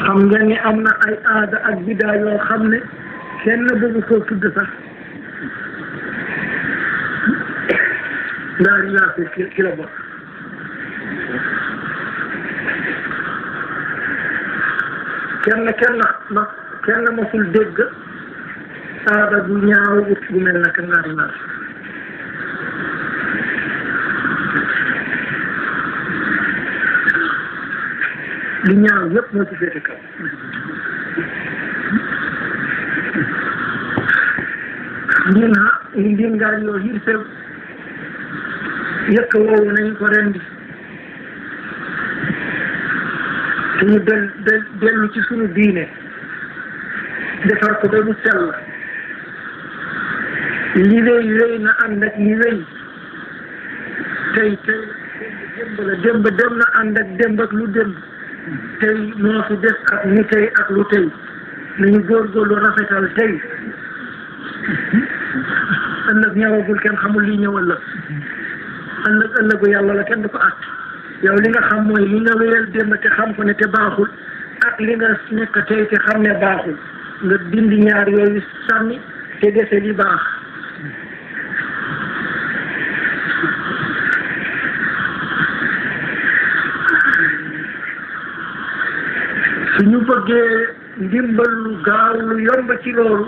xam nga ni am na ay aada ak bidaa yoo xam ne kenn bëgg koo tudd sax ndaari laase ki la bokk kenn mosul dégg aada bu ñaaw bu mel naka ngaari laase li ñaaw yëpp moo ci féete kaw ndin ngaar yoo hirsew yëkk woowu nañ ko rendi te ñu dellu ci sunu diine defar ko ba mu sell li wéy na ànd ak li wéy tey démb dem na ànd ak démb ak lu démb tey moo fi des ak ni tey ak lu tey nañu góorgóorlu rafetal tey ëllëg ñëwagul kenn xamul lii ñëwal la ëllëgu yàlla la kenn du ko at yow li nga xam mooy li nga wéyal démb te xam ko ne te baaxul ak li nga nekk tey te xam ne baaxul nga dindi ñaar yooyu sànni te dese li baax suñu bëggee ndimbal lu gaaw lu yomb ci loolu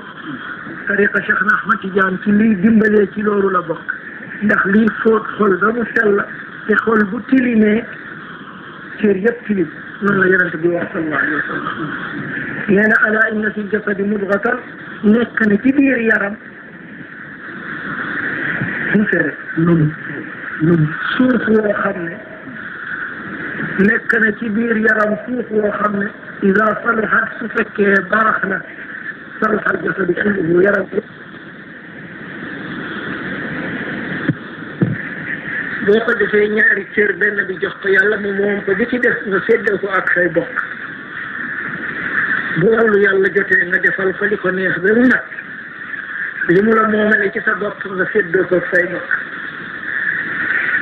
tariqa Cheikh na Ahmad Tidiane ci liy dimbalee ci loolu la bokk ndax liy fóot xol ba mu sell te xol bu tilimee cër yëpp tilim noonu la yonent bi wax sallallahu alayhi wa sallam nee na ala inna fi jasadi mudghatan nekk na ci biir yaram fere suuf woo xam ne nekk na ci biir yaram suuf woo xam ne ida salahat su fekkee baax na salaha al jasadu kulluhu yaram boo ko defee ñaari cër benn bi jox ko yàlla mu moom ko bi ci def nga séddal ko ak say bokk bu wàllu yàlla jotee nga defal ko li ko neex ba mu nag li mu la moomale ci sa bopp nga séddal ko ak say bokk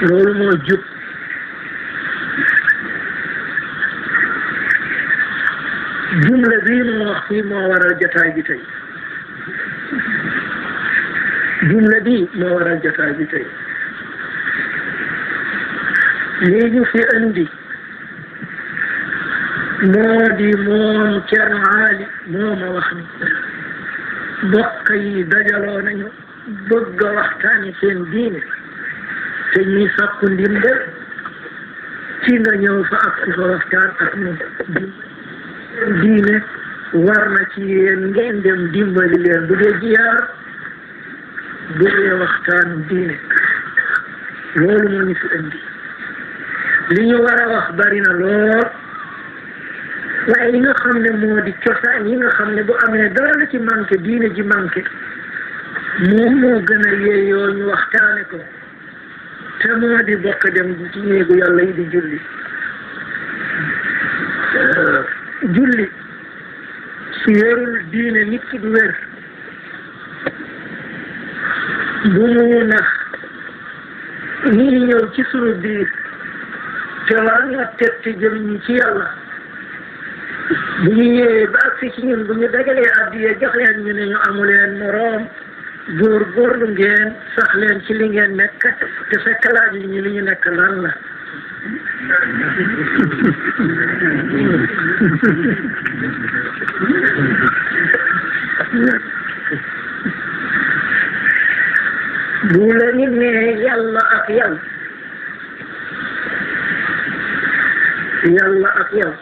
loolu moo jub jumla bii moo wax fii moo waral jotaay bi tey jumla bii moo waral jotaay bi tey lii ñu fi andi moo di moom Cerno Ali moo ma wax ni bokk yi dajaloo nañu bëgg a waxtaani seen diine te ñuy sàkku ndimbal ci nga ñëw fa ak ku fa waxtaan ak ñun diine war na ci yéen ngeen dem dimbali leen bu dee jiyaar bu dee waxtaan diine loolu moo ñu fi andi li ñu war a wax bari na lool waaye li nga xam ne moo di cosaan yi nga xam ne bu amee dara la ci manqué diine ji manqué moom moo gën a yeeyoo ñu waxtaane ko te moo di bokk dem ci néegu yàlla yi di julli julli su wérul diine nit ki du wér bu mu nax nii ñëw ci sunu biir te war nga tetti jëm ñi ci yàlla bu ñu ñëwee ba agsi ci ñun bu ñu dajalee addiye jox leen ñu ne ñu amuleen moroom góorgóorlu ngeen sax leen ci li ngeen nekk te fekk laaj ñu li ñu nekk lan la bu la nit ne yàlla ak yàlla ak yow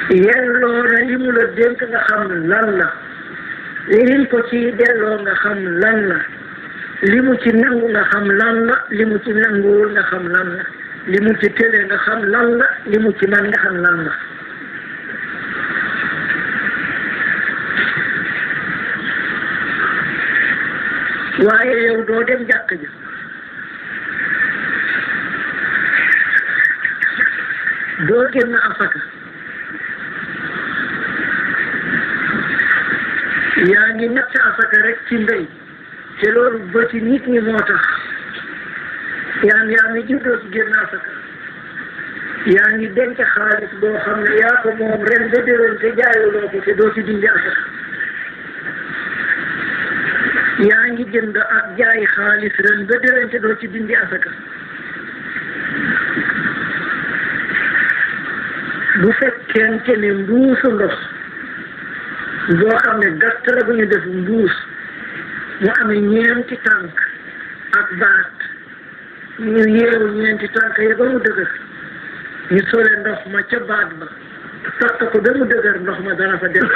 yelloo na li mu la dénk nga xam lan la liñ ko ci delloo nga xam lan la li mu ci nangu nga xam lan la li mu ci nanguwul nga xam lan la li mu ci tële nga xam lan la li mu ci man nga xam lan la waaye yow doo dem jàkk ji doo génn asaka yaa ngi natt asaka rek ci mbéy te loolu ba ci nit ñi moo tax yaa ngi juddoo ci génn asaka yaa ngi denc xaalis boo xam ne yaa ko moom ren ba déwén te jaayuloo ko te doo ci dindi asaka yaa ngi jënd ak jaay xaalis ren ba déwén te doo ci dindi asaka bu fekkente ne mbuusu ndox boo xam ne gàtt la bu ñu def mbuus mu amee ñeenti tànk ak baat ñu yeewu ñeenti tànk yi ba mu dëgër ñu sole ndox ma ca baat ba takk ko ba mu dëgër ndox ma dana fa def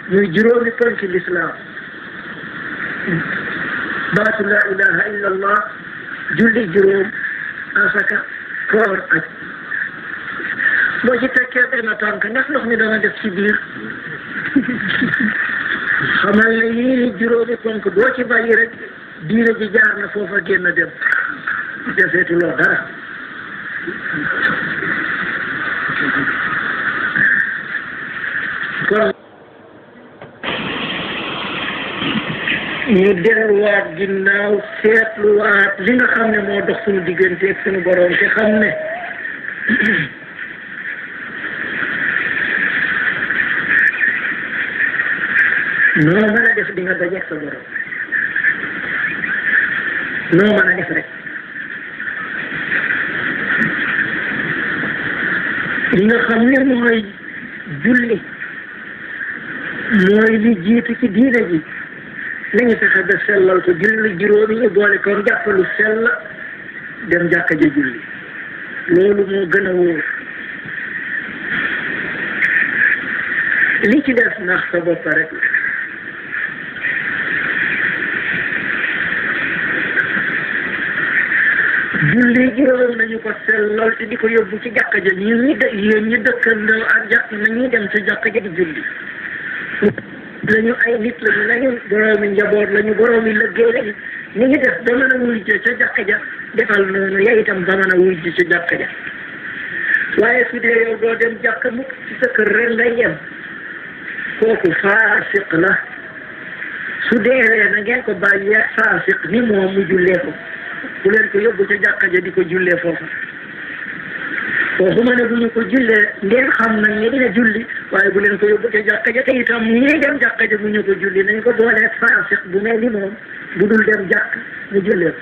muy juróomi ponki lislaam baatu laa ilaha illa allah julli juróom asaka koor ak boo ci tekkee benn tànk ndax ndox mi dana def ci biir xamal ne yii juróomi ponk boo ci bàyyi rek diine ji jaar na foofa génn dem defeetuloo dara kon ñu delluwaat ginnaaw seetluwaat li nga xam ne moo dox suñu diggante ak suñu borom te xam ne noo mën a def di nga dajeeg sa borom noo mën a def rek li nga xam ne mooy julli mooy li jiitu ci diine ji nañu fexe ba sellal ko julli juróomi ñu boole ko jàppalu sell dem jàkka ja julli loolu moo gën a wóor li ci def nax sa bopp rek julli juróom nañu ko sellal te di ko yóbbu ci jàkka ja yéen ñi dëkkandoo ak jàkk nañuy dem ci jàkka ja di julli lañu ay nit lañu nañu boroomi njaboot lañu boroomi liggéey lañu ni ngi def ba mën a wujje ca jàkka ja defal noonu yaa itam ba mën a wujje ca jàkka ja waaye su dee yow doo dem jàkka mukk ci sa kër ren ngay yem kooku faasiq la su deewee na ngeen ko bàyyee faasiq ni moom mu jullee ko bu leen ko yóbbu ca jàkka ja di ko jullee foofu waxuma ne bu ñu ko jullee ngeen xam nañ ne dina julli waaye bu leen ko yóbbu ca jàkka ja te itam ñii dem jàkka ja bu ñu ko julli nañ ko boolee faasiq bu mel ni moom bu dul dem jàkk mu jullee ko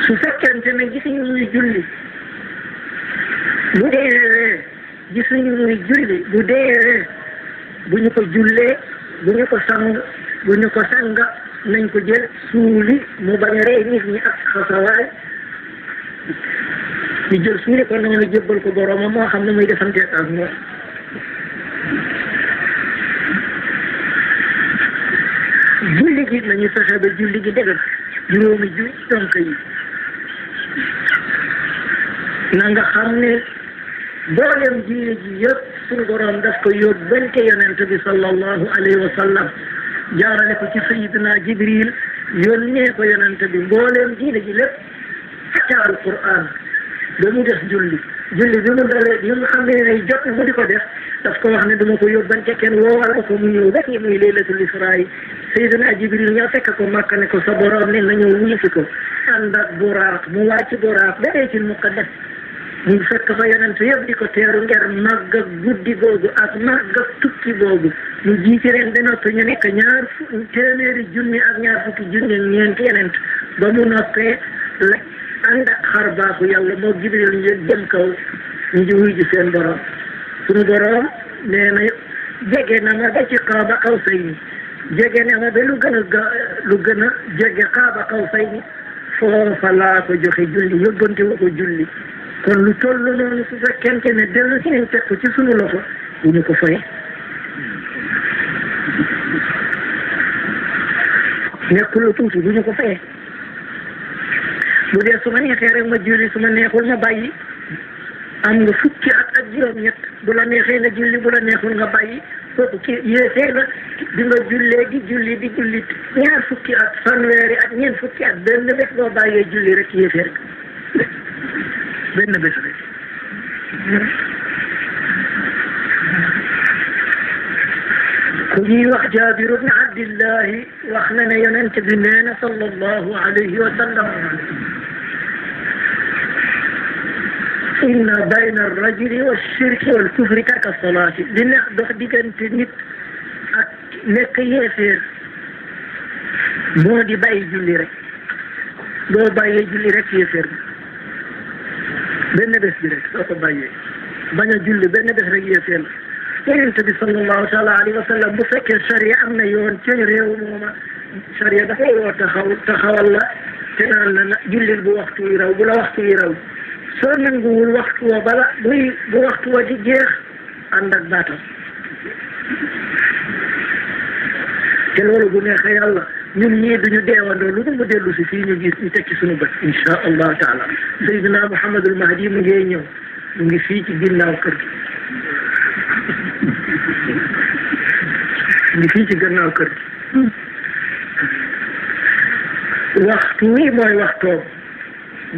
su fekkente ne gisuñu muy julli bu deewee gisuñu muy julli bu deewee bu ñu ko jullee bu ñu ko sang nañ ko jël suuli mu bañ a rey nit ñi ak xasawaay ñu jël suuli ko noonu jébbal ko boroomam moo xam ne muy defante ak moom julli gi nañu fexe ba julli gi dëgër juróomi tonk yi na nga xam ne boolem diine ji yëpp suñu borom daf ko yóbbante yonent bi sallallahu alayhi wa sallam jaarale ko ci sayidina jibril yónnee ko yonent bi mbooleem diine ji lépp ci alquran ba mu def julli bi mu dalee bi nga xam ne jot na mu di ko def daf ko wax ne dama ko yóbbante kenn woowal ko mu ñëw ba ci muy laylatul israa sayidina jibril ñëw fekk ko Makka ne ko sa borom ne na ñëw wuyu si ko ànd ak buraaq mu wàcc buraaq ba dee ci muqaddas mu fekk fa yonent yëpp di ko teeru ngir màgg ak guddi googu ak màgg ak tukki boobu mu jiite leen ba noppi ñu nekk téeméeri junni ak ñaar fukki junni ak ñeenti yonent ba mu noppee la ànd ak xar baaxu yàlla moo Jibril ñu dem kaw ñu wuy ji seen borom suñu borom nee na jege na ma ba ci Qaaba Qawsayni jege na ma ba lu gën a jege Qaaba Qawsayni foofa laa ko joxe julli yóbbante wa ko julli kon lu toll noonu su fekkente ne dellu si nañ teg ko ci sunu loxo bu ñu ko fay nekkul lu tuuti bu ñu ko fayee bu dee su ma neexee rek ma julli su ma neexul ma bàyyi am nga fukki at ak juróom-ñett bu la neexee nga julli bu la neexul nga bàyyi kooku ki yéesee la di nga jullee di julli ñaar fukki at fanweeri at ñeent fukki at benn bés boo bàyyee julli rek yéesee rek benn bés rek ku ñuy wax Jaabir ibn Abdillahi wax na ne yonent bi nee na sallallahu alayhi wa sallam inna bayna ar-rajuli wash-shirki wal-kufri tarka as-salaati li neex dox diggante nit ak nekk yéeféer moo di bàyyi julli rek doo bàyyee julli rek yéeféer benn bés bi rek soo ko bàyyee bañ a julli benn bés rek yéeféer la yonent bi sallallahu taala alayhi wa sallam bu fekkee charia am na yoon ci réew mooma charia dafay woo taxawal la te naan la jullil bu waxtu yi raw bu la waxtu yi raw soo nanguwul waxtu wa bala bu waxtu wa di jeex ànd ak baatam te loolu bu neexee yàlla ñun ñii duñu deewandoo lu mu dellu si fii ñu gis ñu tekki suñu bët insha allahu taala Seydina Muhammadul Mahdi mu ngi ñëw mu ngi fii ci ginnaaw kër gi mu ngi fii ci gannaaw kër gi waxtu wi mooy waxtoom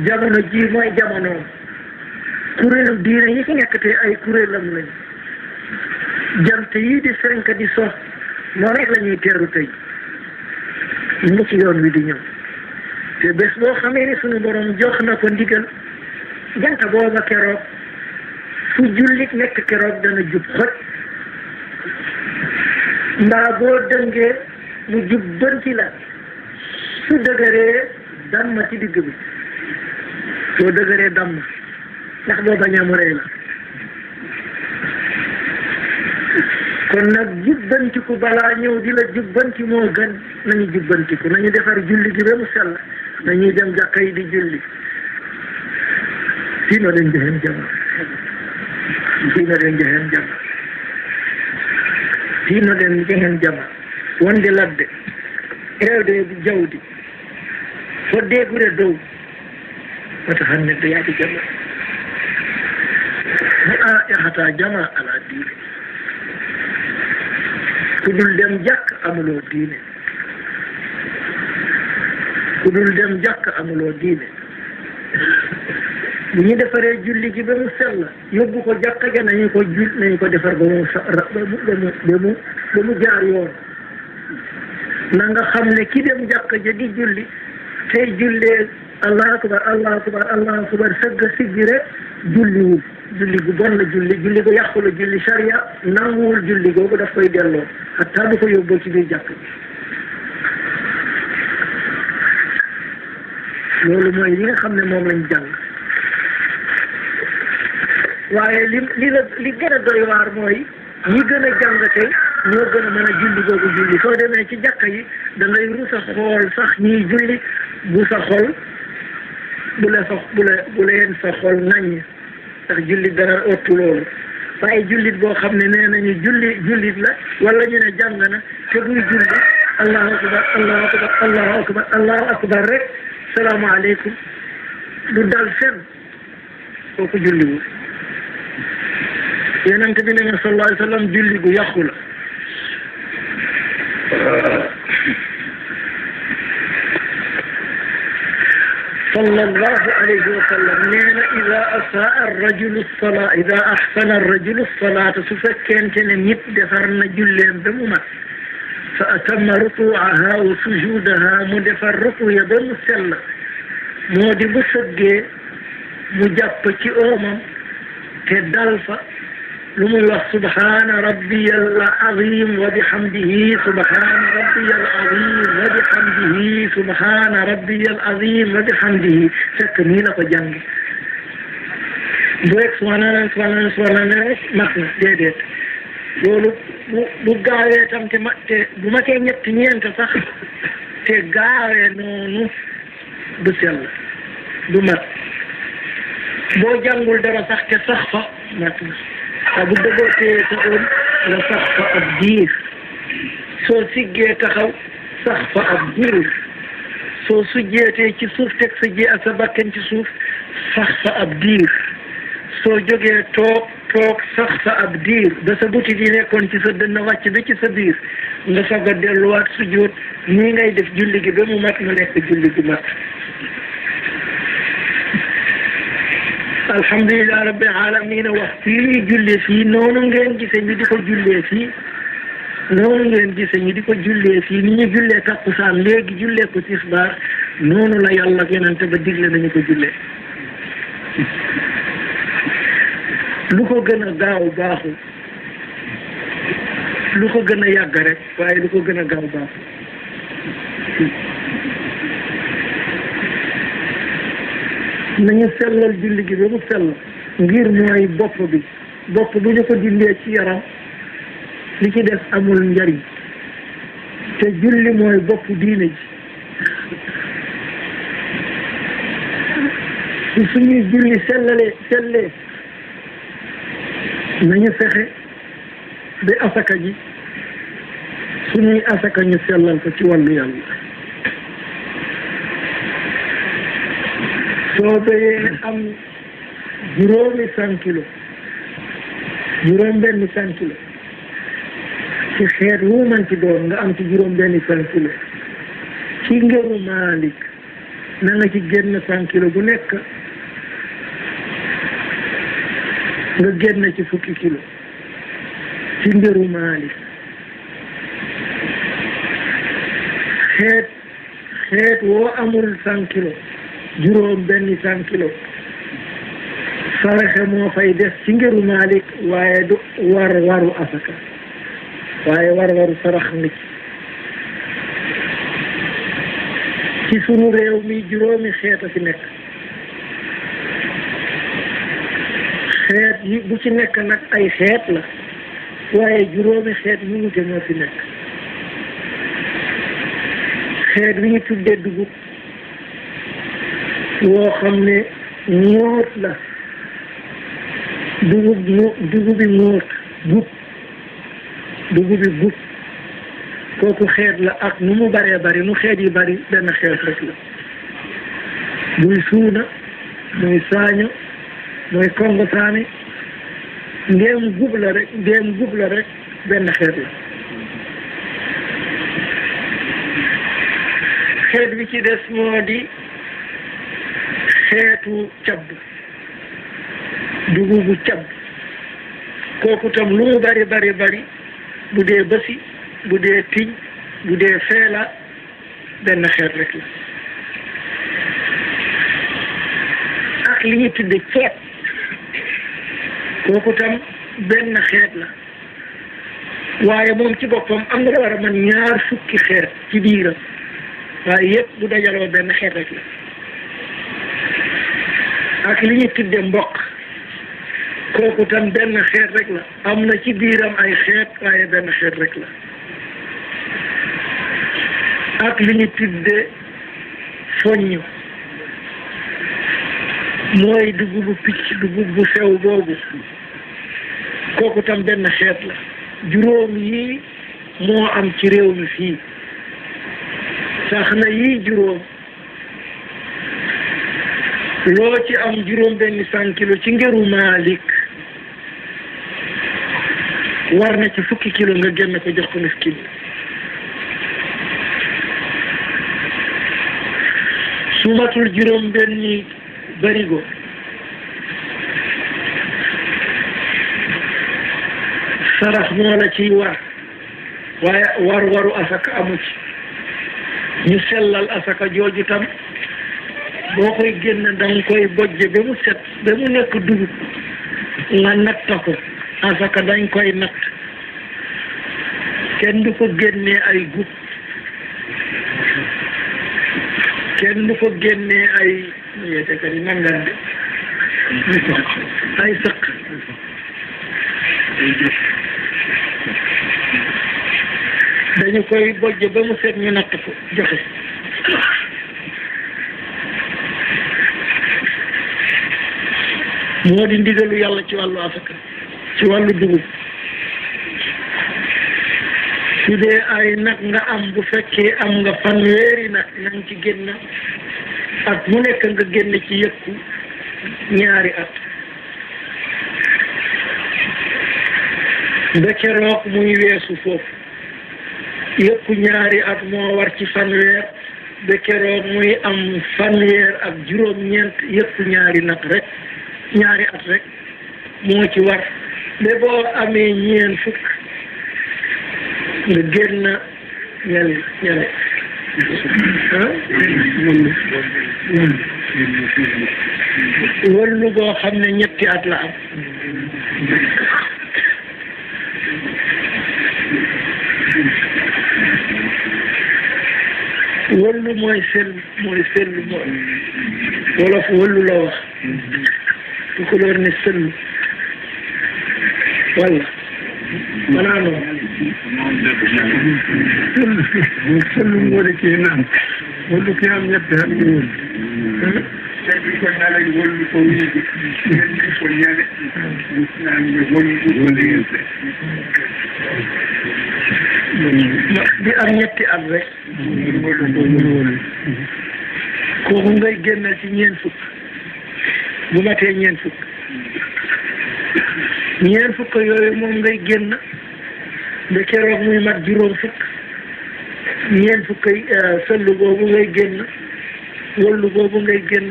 jamono ji mooy jamonoom kuréelu diine yi fi nekk te ay kuréelam lañu jant yi di fenk di so moo rek la ñuy teeru tey ñu ngi ci yoon wi di ñëw te bés boo xamee ni suñu borom jox na ko ndigal jant booba keroog fu jullit nekk keroog dana jub xoj mbaa boo dëngee mu jubbanti la su dëgëree damma ci digg bi soo dëgëree damm ndax boo bañaa mu rey la kon nag jubbantiku balaa ñëw di la jubbanti moo gën nañu jubbantiku nañu defar julli gi ba mu sell nañuy dem jàkka yi di julli siino den jehen jama siino den jehen jama siino den jehen jama wonde ladde rewde jawdi fodde gure dow wata han neɗɗo yaadi jama a yahata jama ala diine ku dul dem jàkk amuloo diine ku dul dem jàkk amuloo diine bu ñu defaree julli gi ba mu sell yóbbu ko jàkka ja nañu ko defar ba mu jaar yoon na nga xam ne ki dem jàkka ja di julli tey jullee allahu akbar allahu akbar allahu akbar sëgg siggi rek julliwul julli gu bon la julli gu yàqu la julli sharia nanguwul julli googu daf koy delloo hatta bu ko yóbboo ci biir jàkk loolu mooy li nga xam ne moom lañ jàng waaye li gën a doy waar mooy ñi gën a jàng tey ñoo gën a mën a julli googu julli soo demee ci jàkka yi da ngay rusa xool sax ñiy julli bu sa xol bu leen sa xol naññ ndax jullit dara ëttu loolu waaye jullit boo xam ne nee nañu jullit la wala ñu ne jàng na te buy julli allahu akbar allahu akbar allahu akbar allahu akbar rek salaamaaleykum du dal fenn kooku julliwul yonent bi ne sallallahu alayhi wa sallam julli gu yàqu la sallallahu alayhi wa sallam nee na ida asaa arrajulu salaa ida ahsana arrajulu salaata su fekkente ne nit defar na julleem ba mu mat fa atamma rukuaha wa sujudaha mu defar ruku ya ba mu sell moo di bu sëggee mu jàpp ci oomam te dal fa lu muy wax subhaana rabbiyal azim wa bihamdihi subhaana rabbiyal azim wa bihamdihi subhaana rabbiyal azim wa bihamdihi fekk nii la ko jàng bu rek subhaana rek mat na déedéet loolu bu gaawee tam te bu matee ñetti ñeent sax te gaawee noonu du sell du mat boo jàngul dara sax te sax fa mat na waaw bu dëggoo téye sa oom nga sax fa ab diir soo siggee taxaw sax fa ab diir soo sujjeetee ci suuf teg sa ji ak sa bakken ci suuf sax fa ab diir soo jógee toog sax fa ab diir ba sa butit yi nekkoon ci sa dënn wàcc ba ci sa biir nga soog a delluwaat sujjoot nii ngay def julli gi ba mu mat mu nekk julli gi mat alhamdulilah rabbil alamin waxtu yi julli fii noonu ngeen gisee ñu di ko jullee fii noonu ngeen gise ñi di ko jullee fii ni ñu jullee takkusaan léegi jullee ko tisbaar noonu la yàlla ak yonente ba digle nañu ko jullee lu ko gën a gaaw baaxul lu ko gën a yàgg rek waaye lu ko gën a gaaw baaxul nañu sellal julli gi ba mu sell ngir mooy bopp bi bopp bu ñu ko dindee ci yaram li ci des amul njariñ te julli mooy bopp diine ji suñuy julli sellee nañu fexe ba asaka ji suñuy asaka ñu sellal ko ci wàllu yàlla soo bayee am juróomi 100 kilos juróom benn 100 kilos ci xeet wu man ci doon nga am ci juróom benn 100 kilos ci ngëru Maalik na nga ci génn 100 kilos bu nekk nga génn ci fukki kilo ci ngëru Maalik xeet woo amul 100 kilos juróom benn 100 kilos saraxe moo fay des ci ngëru Maalik waaye du waru asaka waaye waru sarax ngi ci sunu réew mi juróomi xeet a fi nekk xeet yi bu ci nekk nag ay xeet la waaye juróomi xeet yu wute moo fi nekk xeet bi ñu tuddee dugub woo xam ne ñoot la dugubi ñoot dugubi gub kooku xeet la ak nu mu baree bari nu xeet yi bari benn xeet rek la muy suuna muy saaño muy kongotaane ndéem gub la rek benn xeet la xeet bi ci des moo di xeetu cabb dugubu cabb kooku tam lu mu bari bu dee bësi bu dee tiñ bu dee feela benn xeet rek la ak li ñu tudde ceeb kooku tam benn xeet la waaye moom ci boppam am na war a man 20 xeet ci biiram waaye yëpp bu dajaloo benn xeet rek la ak li ñu tudde mboq kooku tam benn xeet rek la am na ci biiram ay xeet waaye benn xeet rek la ak li ñu tudde foññ mooy dugubu picc dugub bu sew boobu kooku tam benn xeet la juróom yi moo am ci réew mi fii sax na yii juróom loo ci am juróom benn 100 kilos ci ngëru Maalik war na ci fukki kilo nga génn ko jox ko miskin su matul juróom benni barigo sarax moo la ciy war waaye waru asaka amu ci ñu sellal asaka jooju tam boo koy génn danga koy bojje ba mu set ba mu nekk dugub nga natta ko asaka dañ koy natt kenn du ko génnee ay gub kenn du ko génnee ay yeetekat yi nangan de ay sëq dañu koy bojje ba mu set ñu natt ko joxe moo di ndigalu yàlla ci wàllu asaka ci wàllu dugub su dee ay nag nga am bu fekkee am nga fanweeri nag nañ ci génn at mu nekk nga génn ci yëkku 2 at ba keroog muy weesu foofu yëkku 2 at moo war ci fanweer ba keroog muy am fanweer ak juróom-ñeent yëkku 2 nag rek 2 at rek moo ci war ba boo amee 4 fukk nga génn ñale wëllu boo xam ne 3 at la am wëllu mooy sellu mooy wolof wëllu la wax tukulóor ne sellu walla manaa noonu sellu moo di kii naan wëllu kii am 3 at ngi wëllu ko ñaale wëllu ko wéegi ngeen ko ñaale naan wëllu ko léegi di am 3 at rek kooku ngay génnal ci 4 fukk bu matee 4 fukk 4 fukk yooyu moom ngay génn ba keroog muy mat 5 fukk 4 fukk sëllu boobu ngay génn wëllu boobu ngay génn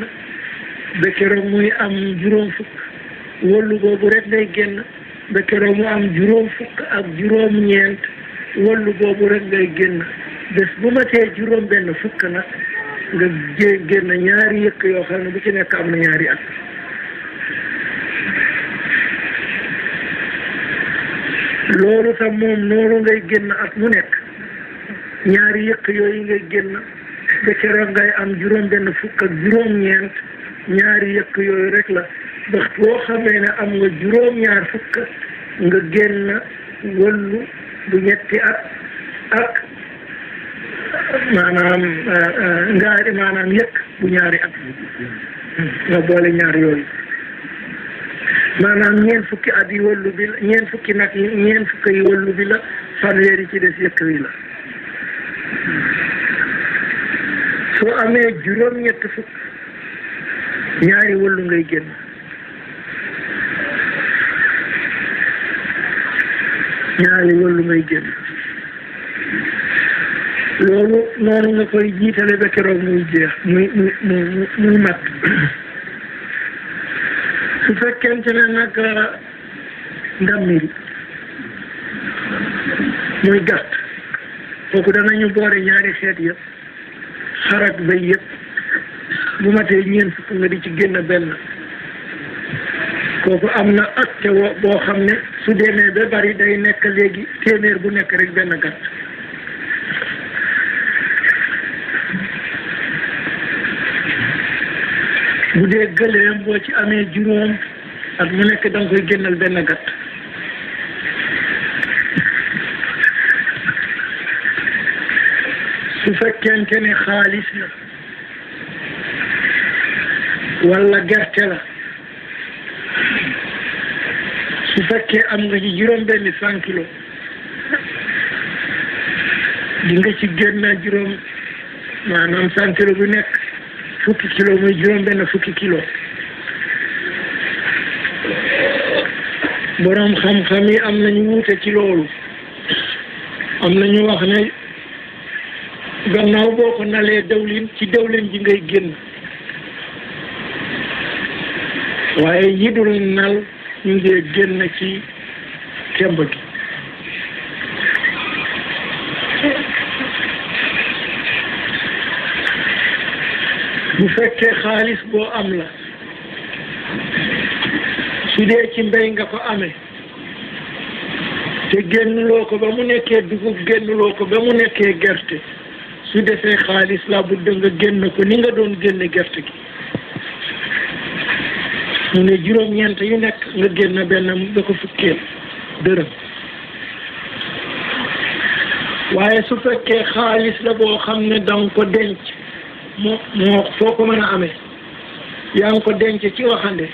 ba keroog muy am 5 fukk wëllu boobu rek ngay génn ba keroog mu am 5 fukk ak 9 wëllu boobu rek ngay génn bés bu matee 5 fukk nag nga génn 2 yëkk yoo xam ne bu ci nekk am na 2 at loolu tam moom noonu ngay génn at mu nekk 2 yëkk yooyu ngay génn ba keroog ngay am 5 fukk ak 9 2 yëkk yooyu rek la ndax boo xamee ne am nga 2 fukk nga génn wëllu bu 2 at ak maanaam yëkk bu 2 at nga boole 2 yooyu maanaam 4 fukki at yi wëllu bi la 4 fukki nag 4 fukk yi wëllu bi la fanweeri ci des yëkk wi la soo amee 7 fukk 2 wëllu ngay génn ñaari wëllu ngay génn loolu noonu nga koy jiitale ba keroog muy jeex muy mat su fekkente ne nag ndammiri muy gàtt kooku danañu boole 2 xeet yëpp xar ak béy yëpp bu matee 4 fukk nga di ci génn benn kooku am na atte boo xam ne su demee ba bari day nekk léegi téeméer bu nekk rek benn gàtt bu dee gëléem boo ci amee 5 at mu nekk da nga koy génnal benn gàtt su fekkente ne xaalis la walla gerte la su fekkee am nga ci 100 kilo di nga ci génn maanaam 100 kilo bu nekk 10 kilo muy 10 kilo borom xam-xam yi am nañu wuute ci loolu am nañu wax ne gannaaw boo ko nalee dawlin ci dawlin ji ngay génn waaye yi dul nal ñu ngi génn ci kemb gi bu fekkee xaalis boo am la su dee ci mbéy nga ko amee te génnuloo ko ba mu nekkee dugub génnuloo ko ba mu nekkee gerte su defee xaalis la bu nga génn ko ni nga doon génne gerte gi mu ne 9 yu nekk nga génn benn da ko fukkeel dërëm waaye su fekkee xaalis la boo xam ne danga ko denc moo foo ko mën a amee yaa ngi ko denc ci waxande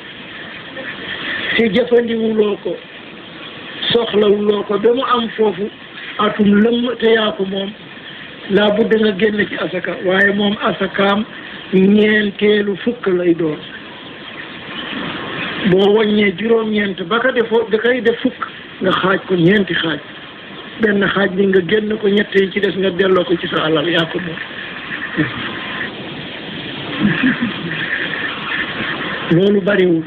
te jëfandiwuloo ko soxlawuloo ko ba mu am foofu atum lëmm te yaa ko moom laa budde nga génn ci asaka waaye moom asakaam 9 fukk lay doon boo wàññee 9 ba ka defoo da koy def fukk nga xaaj ko 9 xaaj benn xaaj bi nga génn ko 7 yi ci des nga delloo ko ci sa alal yaa ko moom loolu bariwul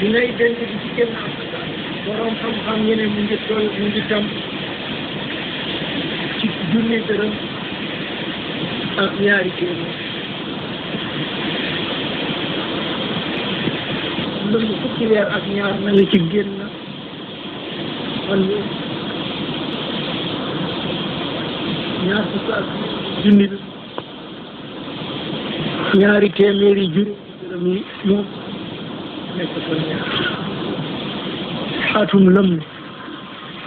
li ngay denc di ci génn asaka borom xam-xam ñu ne mu ngi tam ci junni dërëm ak ñaari téeméer lëmb fukki weer ak ñaar na nga ci génn fan ñaar fukk ak junni bi ñaari téeméeri juróomi dërëm yi moom nekk fa ñaar atum lëmm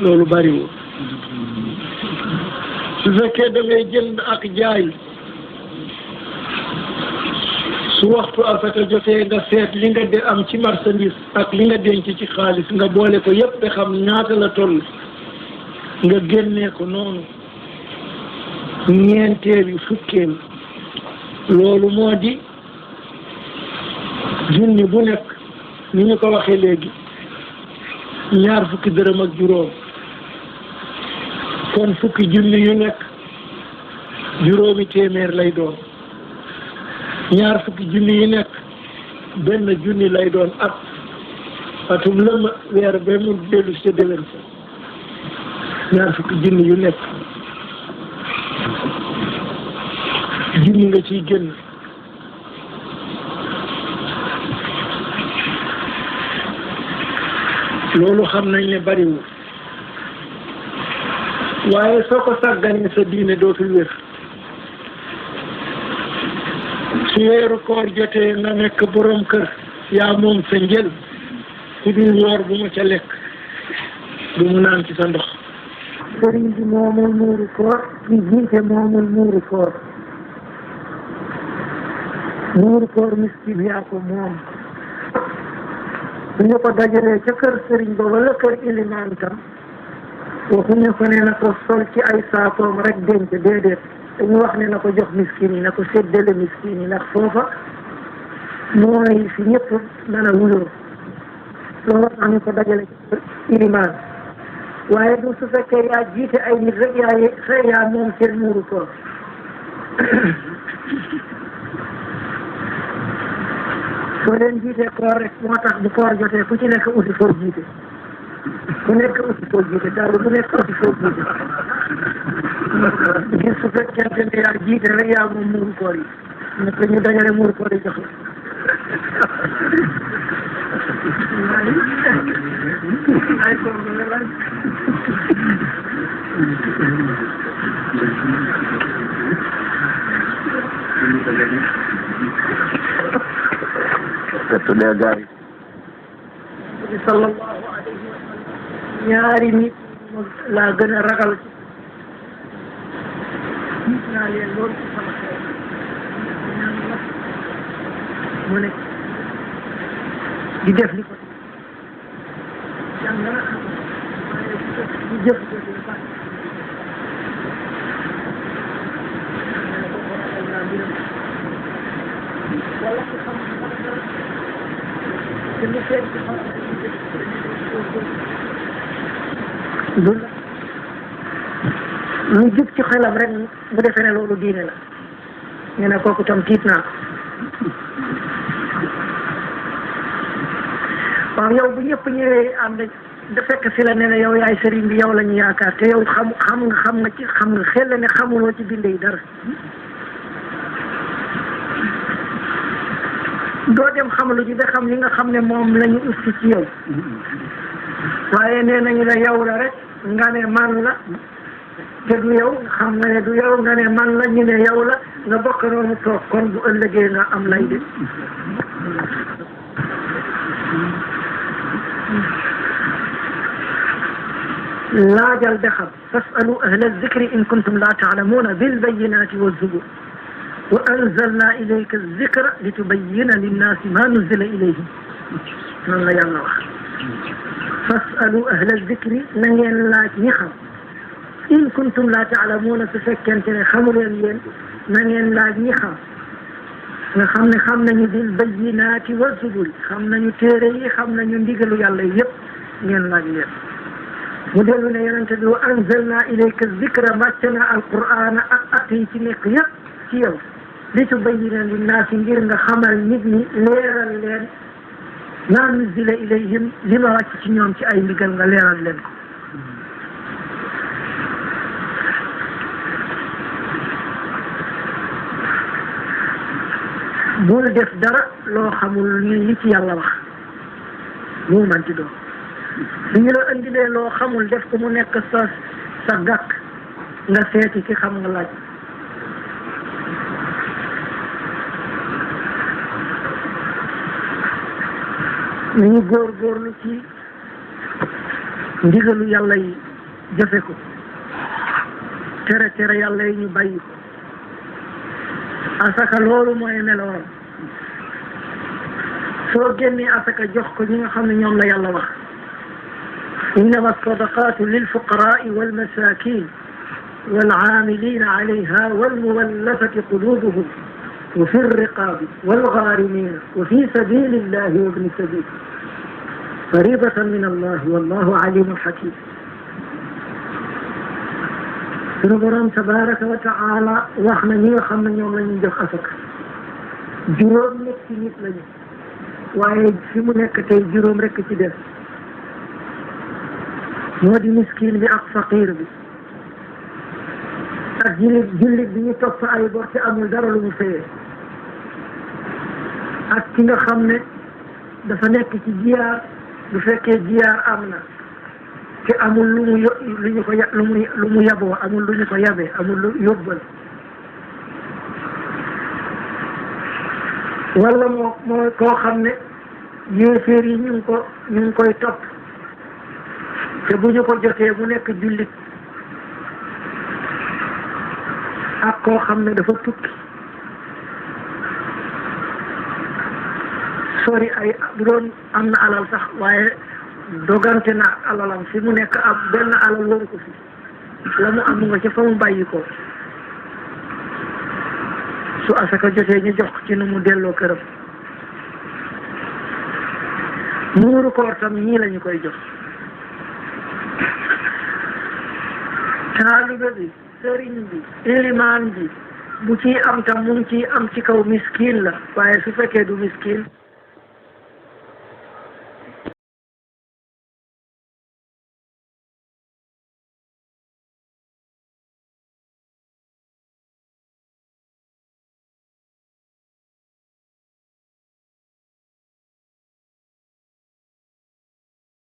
loolu bariwul su fekkee da ngay jënd ak jaay su waxtu asaka jotee nga seet li nga de am ci marchandise ak li nga denc ci xaalis nga boole ko yépp te xam ñaata la toll nga génnee ko noonu ñeenteelu fukkeel loolu moo di junni bu nekk ni ñu ko waxee léegi ñaar fukki dërëm ak juróom kon fukki junni yu nekk juróomi téeméer lay doon ñaar fukki junni yu nekk benn junni lay doon atum lëmm weer ba mu dellu sa déwén sa ñaar fukki junni yu nekk junni nga ciy génn loolu xam nañ ne bariwul waaye soo ko sàgganee sa diine dootul wér su weeru koor jotee nga nekk borom kër yaa moom sa njël ku dul woor bu ma ca lekk du mu naan ci sa ndox sëriñ bi moomul muuru koor ki jiite moomul muuru koor muuru koor miskin yaa ko moom su ñu ko dajalee ca kër sëriñ ba wala kër ilimaan tam waxuñu ko ne na ko sol ci ay saakoom rek denc déedéet dañu wax ne na ko jox miskin yi na ko séddale miskin yi ndax foofa mooy fi ñëpp mën a wuyoo loolu tax ñu ko dajale ci kër ilimaan waaye du su fekkee yaa jiite ay nit rek yaa moom seen muuru koor soo leen jiitee koor rek moo tax bu koor jotee ku ci nekk uti foo jiite ku nekk uti foo jiite daal bu nekk uti foo jiite ngir su fekkente ne yaa jiite rek yaa moom muuru koor yi nekk ñu dajale muuru koor yi jox ay koor nga laaj tuddee gaay sallallahu alayhi wa sallam ñaari nit laa gën a ragal gis naa leen loolu ci sama xeet ñaan la mu ne di def li ko jàng na waaye di jëf ko di baax wala ko xam lu jub ci xelam rek bu defee ne loolu diine la ñu ne kooku tam tiit naa waaw yow bu ñëpp ñëwee am da fekk si la ne ne yow yaay sëriñ bi yow la ñu yaakaar te yow xam nga xel ne xamuloo ci binde yi dara doo dem xamalu ji ba xam li nga xam ne moom la ñu ussi ci yow waaye nee nañu la yow la rek nga ne man la te du yow xam nga ne du yow nga ne man la ñu ne yow la nga bokk noonu toog kon bu ëllëgee nga am lay de laajal ba xam fasalu ahla zikri in kuntum la taalamuuna bil bayyinaati wa zubur wa anzalna ilayka zikra litubayyina linnaasi ma nuzila ilayhim noonu la yàlla wax fasalu ahla zikri na ngeen laaj ñi xam in kuntum la taalamuuna su fekkente ne xamuleen yéen na ngeen laaj ñi xam nga xam ne xam nañu bil bayyinaati wa zubur xam nañu téere yi xam nañu ndigalu yàlla yëpp ngeen laaj leen mu dellu ne yonente bi wa anzalna ilayka zikra wàcce na alqur'ana ak at yi ci nekk yëpp ci yow li tubayyina linnaasi ngir nga xamal nit ñi leeral leen maa nuzila ilayhim li ma wàcc ci ñoom ci ay ndigal nga leeral leen ko bul def dara loo xamul li ci yàlla wax lu man ci doon su ñu la indilee loo xamul def ko mu nekk sa gàkk nga seeti ki xam nga laaj ni ñu góorgóorlu ci ndigalu yàlla yi jëfe ko tere yàlla yi ñu bàyyi ko asaka loolu mooy meloon soo génnee asaka jox ko ñi nga xam ne ñoom la yàlla wax innama sadaqatu lilfuqaraai walmasakin والعاملين عليها والمولفة قلوبهم وفي الرقاب والغارمين وفي سبيل الله وابن السبيل فريضة من الله والله عليم حكيم سنبرم تبارك وتعالى وحنا نيو خمنا يوم لن نجف أسك جروم نكتي نيت لن وايد في منكتي جروم ركتي دف مودي مسكين بي أق فقير بي ak jullit bi ñu topp ay bor te amul dara lu mu fayee ak ki nga xam ne dafa nekk ci jiyaar bu fekkee jiyaar am na te amul lu mu yaboo amul lu ñu ko yabee amul lu yóbbal wala moo koo xam ne yéeféer yi ñu ngi koy topp te bu ñu ko jotee mu nekk jullit ak koo xam ne dafa tukki sori ay bu doon am na alal sax waaye dogante na alalam fi mu nekk ab benn alal waru ko fi la mu am nga ca fa mu bàyyi ko su asaka jotee ñu jox ci nu mu delloo këram muuru koor tam ñii lañu koy jox taalibe bi sëriñ bi ilimaan bi bu ciy am tam mu ngi ciy am ci kaw miskin la waaye su fekkee du miskin